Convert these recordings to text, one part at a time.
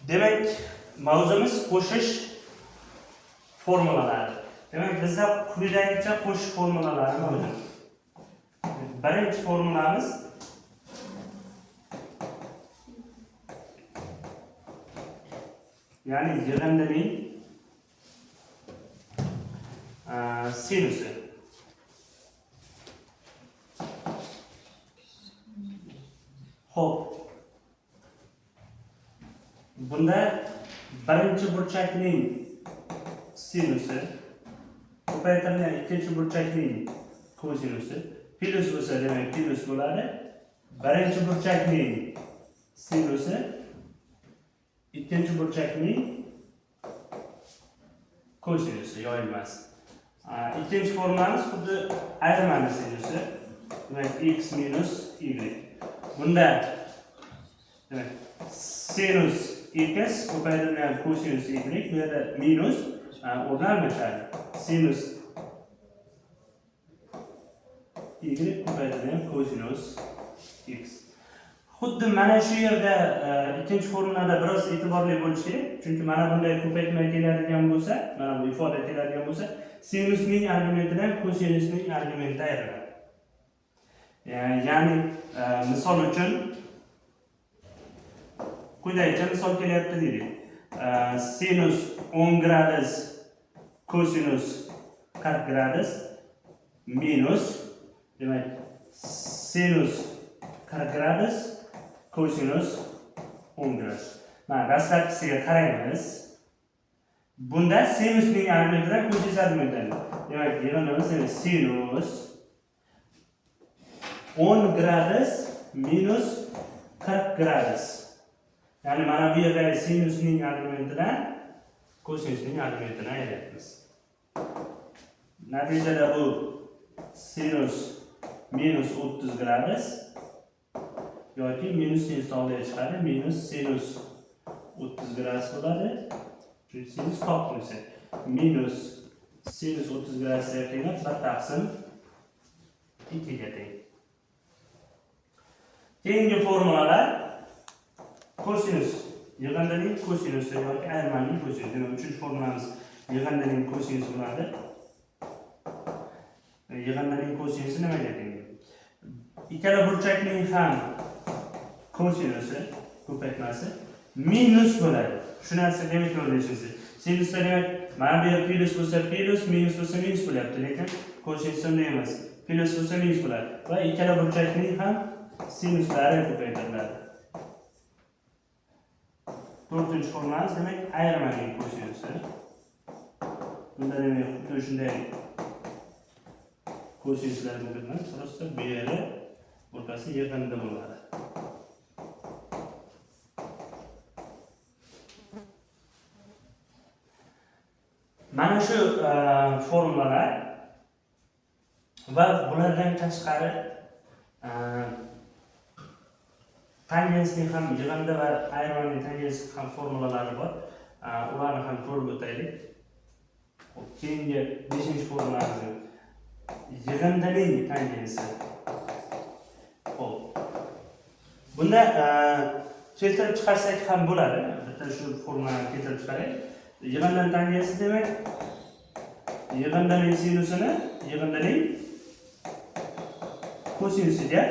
Demak, mavzumiz qo'shish formulalari. Demak, bizda quyidagicha qo'shish formulalari mavjud. Birinchi formulamiz ya'ni yig'indining sinusi. Xo'p. Bunda birinchi burchakning sinusi ko'paytirilgan ikkinchi burchakning kosinusi plyus bo'lsa, demak, plyus bo'ladi. Birinchi burchakning sinusi ikkinchi burchakning kosinusi yoyilmasi. Ikkinchi formulamiz xuddi ayirmani sinusi. Demak, x minus y. Bunda demak, sinus x ko'paytirilgan kosinus y, bu yerda minus o'rni almashadi. Sinus y ko'paytirilgan kosinus x. Xuddi mana shu yerda ikkinchi formulada biroz e'tiborli bo'lish kerak, chunki mana bunday ko'paytma keladigan bo'lsa, mana bu ifoda keladigan bo'lsa, sinusning argumentidan kosinusning argumenti ayriladi. Ya'ni misol uchun quyidagicha misol kelyapti deylik. Sinus 10 gradus kosinus 40 gradus minus, demak, sinus 40 gradus kosinus 10 gradus. Mana, dastlabkisiga qaraymiz. Bunda sinusning argumentidan kosinus argumentidan. Demak, yig'indimiz, demak, sinus 10 gradus minus 40 gradus. Ya'ni mana bu yerdagi sinusning argumentidan kosinusning argumentini ayryapmiz. Natijada bu sinus minus 30 gradus yoki minus sinus oldiga chiqadi, minus sinus 30 gradus bo'ladi. Chunki sinus toq funksiya. Minus sinus 30 gradusga qiymat 1 taqsim 2 ga teng. Keyingi formulalar kosinus, yig'indining kosinusi yoki ayirmaning kosinusi. Demak, uchinchi formulamiz yig'indining kosinusi bo'ladi. Yig'indining kosinusi nimaga teng? Ikkala burchakning ham kosinusi ko'paytmasi minus bo'ladi. Shu narsaga ham e'tibor berishimiz kerak. Sinusda, demak, mana bu yer plyus bo'lsa plyus, minus bo'lsa minus bo'lyapti, lekin kosinus unday emas. Plyus bo'lsa minus bo'ladi va ikkala burchakning ham sinuslari ko'paytiriladi. To'rtinchi formulamiz, demak, ayirmaning kosinusi. Bunda, demak, xuddi shunday kosinuslar ko'paytiramiz, просто bu yeri o'rtasi yig'indi bo'ladi. Mana shu formulalar va bulardan tashqari tangensning ham yig'indi va ayirmaning tangens ham formulalari bor. Ularni ham ko'rib o'taylik. Xo'p, keyingi beshinchi formulamiz yig'indining tangensi. Xo'p. Bunda keltirib chiqarsak ham bo'ladi. Bitta shu formulani keltirib chiqaraylik. Yig'indining tangensi, demak, yig'indining sinusini yig'indining kosinusiga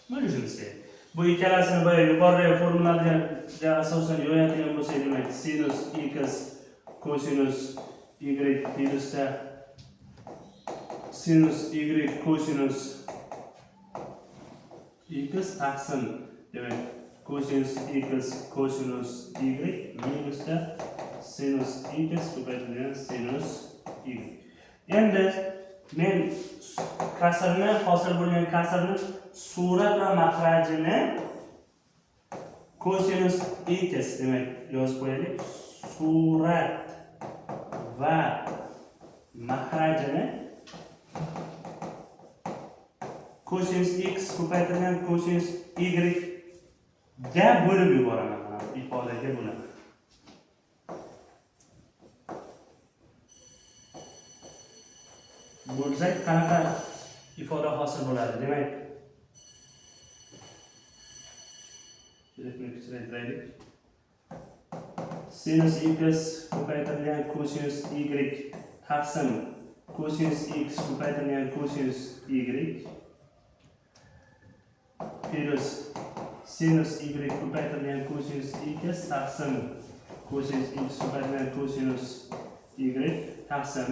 bo'lishimiz kerak. Bu ikkalasini boya yuqoridagi formulaga asosan yoyadigan bo'lsak, demak, sinus x kosinus y plyusda sinus y kosinus x taqsim, demak, kosinus x kosinus y minusda sinus x ko'paytirilgan sinus y. Endi men kasrni, hosil bo'lgan kasrni surat va mahrajini kosinus x, demak, yozib qo'yaylik. Surat va mahrajini kosinus x ko'paytirilgan kosinus y ga bo'lib yuboraman. Mana bu ifodaga bo'laman. Bo'lsak qanaqa ifoda hosil bo'ladi? Demak, Shriftni kichraytiraylik. Sinus x ko'paytirilgan kosinus y taqsim kosinus x ko'paytirilgan kosinus y plus sinus y ko'paytirilgan kosinus x taqsim kosinus x ko'paytirilgan kosinus y taqsim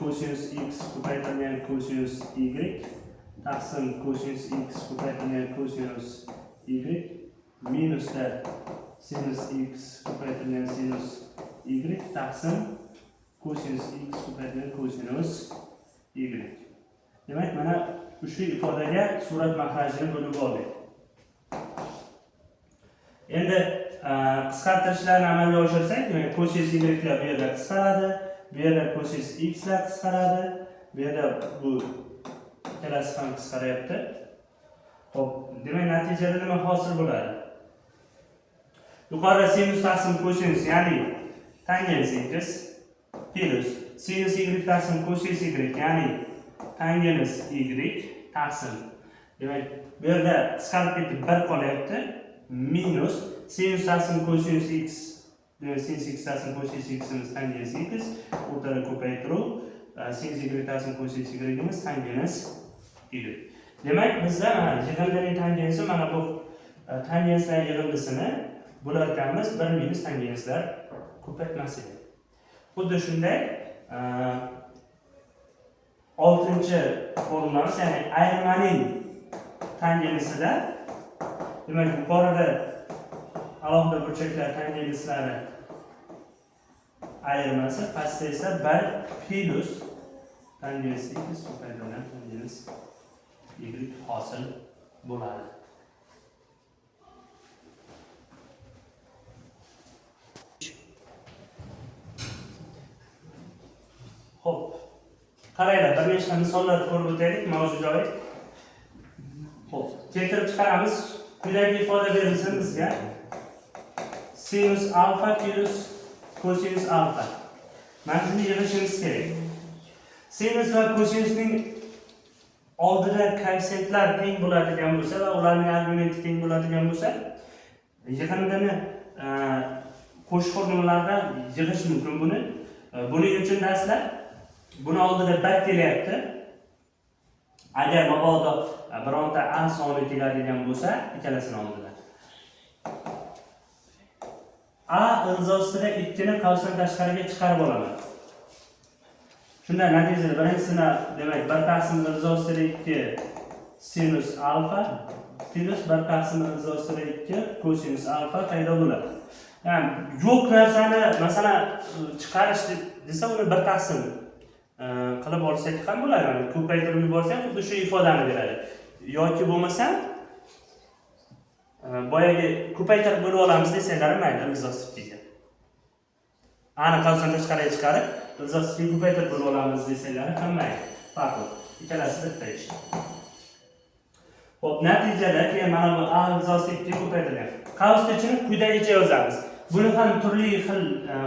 kosinus x ko'paytirilgan kosinus y taqsim kosinus x ko'paytirilgan kosinus y minusda sinus x ko'paytirilgan sinus y taqsim kosinus x ko'paytirilgan kosinus y. Demak, mana ushbu ifodaga surat mahrajini bo'lib oldik. Endi qisqartirishlarni amalga oshirsak, demak, kosinus y lar bu yerda qisqaradi, bu yerda kosinus x lar qisqaradi, bu yerda bu ikkalasi ham qisqaryapti. Xo'p, demak, natijada nima hosil bo'ladi? Yuqorida sinus taqsim kosinus, ya'ni tangens x plus sinus y taqsim kosinus y, ya'ni tangens y taqsim. Demak, bu yerda qisqarib ketib 1 qolyapti, minus sinus taqsim kosinus x, demak, sinus x taqsim kosinus ximiz tangens x, o'rtada ko'paytiruv, sinus y taqsim kosinus y-imiz tangens y. Demak, bizda mana yig'indining tangensi, mana bu tangenslar yig'indisini bo'lar ekanmiz 1 minus tangenslar ko'paytmasiga. Xuddi shunday 6-formulamiz, ya'ni ayirmaning tangensida, demak, yuqorida alohida burchaklar tangenslari ayirmasi, pastda esa 1 plus tangens x ko'paytirilgan tangens y hosil bo'ladi. Xo'p, qaranglar, bir nechta misollar ko'rib o'taylik mavzuga oid. Xo'p, keltirib chiqaramiz. Quyidagi ifoda berilsin bizga. Sinus alfa plus kosinus alfa. Mana shuni yig'ishimiz kerak. Sinus va kosinusning oldida koeffitsiyentlar teng bo'ladigan bo'lsa va ularning argumenti teng bo'ladigan bo'lsa, yig'indini qo'shiq formulalarda yig'ish mumkin buni. Buning uchun dastlab buni oldida bir kelyapti. Agar mabodo bironta a soni keladigan bo'lsa, ikkalasini oldida a ilzosida 2 ni qavsdan tashqariga chiqarib olaman. Shunda natijada birinchisini, demak, 1 taqsim ilzosida 2 sinus alfa plus 1 taqsim ilzosida 2 kosinus alfa paydo bo'ladi. Ya'ni yo'q narsani, masalan, chiqarish desa, uni 1 taqsim qilib olsak ham bo'ladi. Ya'ni ko'paytirib yuborsak, xuddi shu ifodani beradi. Yoki bo'lmasa boyagi ko'paytirib bo'lib olamiz desanglar ham mayli, ildiz 2ga. Ani qavsdan tashqariga chiqarib, ildiz 2ga ko'paytirib bo'lib olamiz desanglar ham mayli. Farq yo'q. Ikkalasi bitta ish. Xo'p, natijada keyin mana bu a ildiz 2 ko'paytirilgan. Qavsni ichini quyidagicha yozamiz. Buni ham turli xil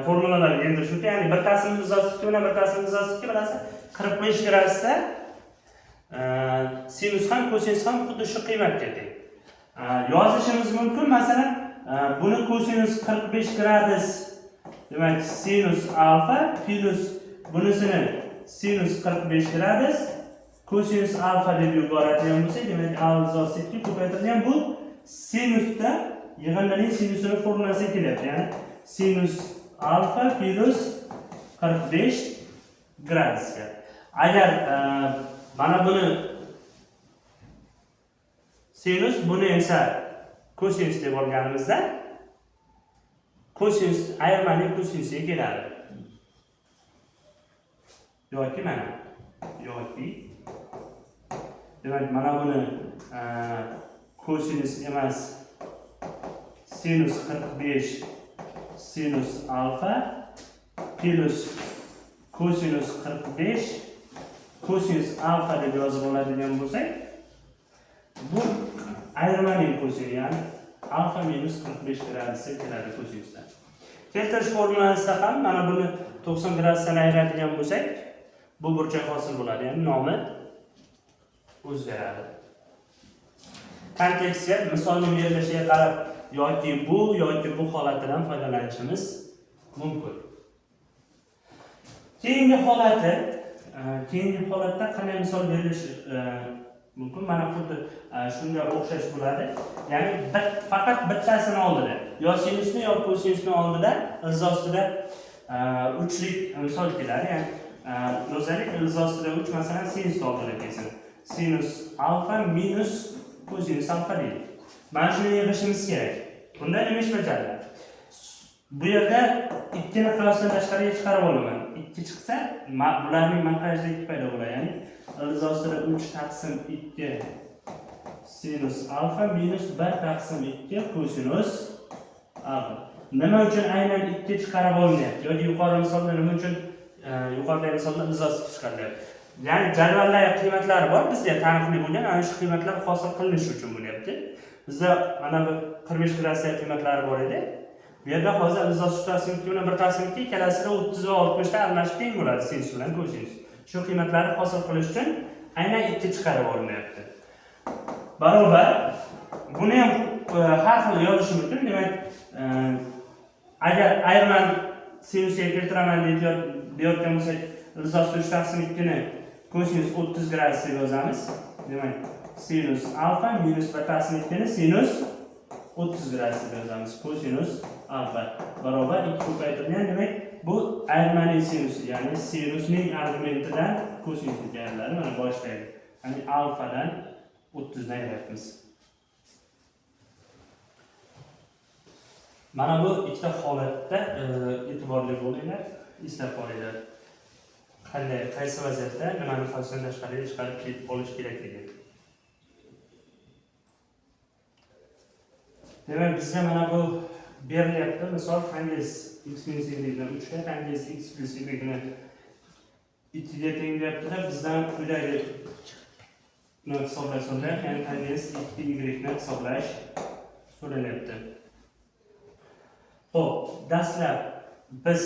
formulalarga endirish mumkin. Ya'ni 1 taqsim ildiz 2 bilan 1 taqsim ildiz 2 bilasiz, 45 gradusda sinus ham kosinus ham xuddi shu qiymatga teng. Yozishimiz mumkin, masalan, buni kosinus 45 gradus, demak, sinus alfa plus bunisini sinus 45 gradus kosinus alfa deb yuboradigan bo'lsak, demak, a ildiz 2 ko'paytirilgan bu sinusda yig'indining sinusini formulasi kelyapti. Ya'ni sinus alfa plus 45 gradusga. Agar mana buni sinus, buni esa kosinus deb olganimizda, kosinus ayirmaning kosinusiga keladi. Yoki mana, yoki demak, mana buni kosinus emas, sinus 45 sinus alfa plus kosinus 45 kosinus alfa deb yozib oladigan bo'lsak, bu ayirmaning kosinus, ya'ni alfa minus 45 gradusga keladi kosinusdan. Keltirish formulasida ham mana buni 90 gradusdan ayiradigan bo'lsak, bu burchak hosil bo'ladi, ya'ni nomi o'zgaradi. Kontekstga, misolning berilishiga qarab yoki bu holatidan foydalanishimiz mumkin. Keyingi holati, keyingi holatda qanday misol berilishi mumkin? Mana xuddi shunga o'xshash bo'ladi. Ya'ni faqat bittasini oldida, yo sinusni yo kosinusni oldida ildiz ostida uchlik misol keladi. Ya'ni yozaylik, ildiz ostida 3 masalan sinus oldida kelsin. Sinus alfa minus kosinus alfa deydi. Mana shuni yig'ishimiz kerak. Bunda nima ish bajariladi? Bu yerda 2 ni qiyosdan tashqariga chiqarib olaman. 2 chiqsa, bularning mahrajida 2 paydo bo'ladi. Ya'ni ildiz ostida 3 taqsim 2 sinus alfa minus 1 taqsim 2 kosinus alfa. Nima uchun aynan 2 chiqarib olinyapti? Yoki yuqori misolda nima uchun yuqoridagi misolda ildiz ostida chiqarilyapti? Ya'ni jadvallar qiymatlari bor, bizga taniqli bo'lgan, ana shu qiymatlar hosil qilinishi uchun bo'lyapti. Bizda mana bu 45 graduslik qiymatlari bor edi. Bu yerda hozir ildiz ostida 3 taqsim 2 bilan 1 taqsim 2 ikkalasida 30 va 60 da almashib teng bo'ladi sinus bilan kosinus. Shu qiymatlarni hosil qilish uchun aynan 2 chiqarib olinyapti. Barobar buni ham har xil yozish mumkin. Demak, agar ayirman sinusga keltiraman deyotgan bo'lsak, ildiz ostida 3 taqsim 2 ni kosinus 30 gradus deb yozamiz. Demak, sinus alfa minus 1 taqsim 2 ni sinus 30 gradus deb yozamiz. Kosinus alfa barobar 2 ko'paytirilgan. Demak, bu ayirmaning sinusi, ya'ni sinusning argumentidan kosinusga ayriladi. Mana boshlaydi. Ya'ni alfadan 30 dan ayiramiz. Mana bu ikkita holatda e'tiborli bo'linglar, eslab qolinglar. Qanday, qaysi vaziyatda nimani qiyosdan tashqariga chiqarib ketib olish kerakligi. Demak, bizga mana bu berilyapti. Misol tangens x minus y ni 3 ga, tangens x plus y ni 2 ga teng deyapti-da, bizdan quyidagi hisoblash so'ralyapti, ya'ni tangens 2 y ni hisoblash so'ralyapti. Xo'p, dastlab biz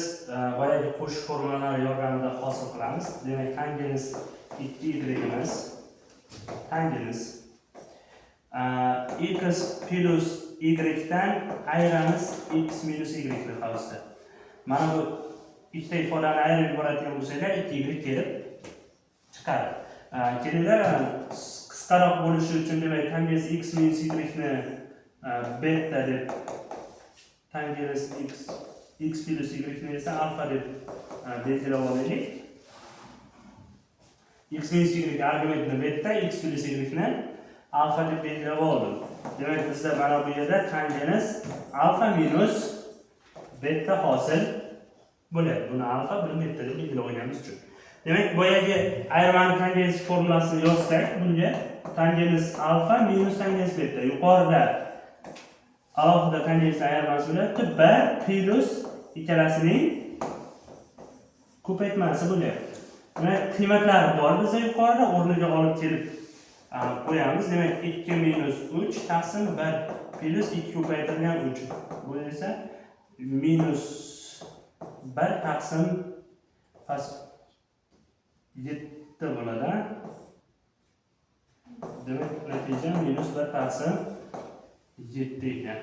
boyagi qo'shish formulalari yordamida hosil qilamiz. Demak, tangens 2 y-imiz tangens x plus y dan ayiramiz x minus y ni qavsda. Mana bu ikkita ifodani ayirib yuboradigan bo'lsanglar, 2 y kelib chiqadi. Kelinglar, qisqaroq bo'lishi uchun demak tangens x minus y ni beta deb, tangens x plus y ni esa alfa deb belgilab olaylik. X minus y argumentini beta, x plus y ni alfa deb belgilab oldim. Demak, bizda mana bu yerda tangens alfa minus beta hosil bo'ladi. Buni alfa, buni beta deb belgilab olganimiz uchun. Demak, boyagi ayirmani tangens formulasini yozsak, bunga tangens alfa minus tangens beta. Yuqorida alohida tangens ayirmasi bo'lyapti. 1 plus ikkalasining ko'paytmasi bo'lyapti. Demak, qiymatlar bor bizda yuqorida, o'rniga olib kelib qo'yamiz. Demak, 2 minus 3 taqsim 1 plus 2 ko'paytirilgan 3. Bu esa minus 1 taqsim 7 bo'ladi. Demak, natija minus 1 taqsim 7 ekan.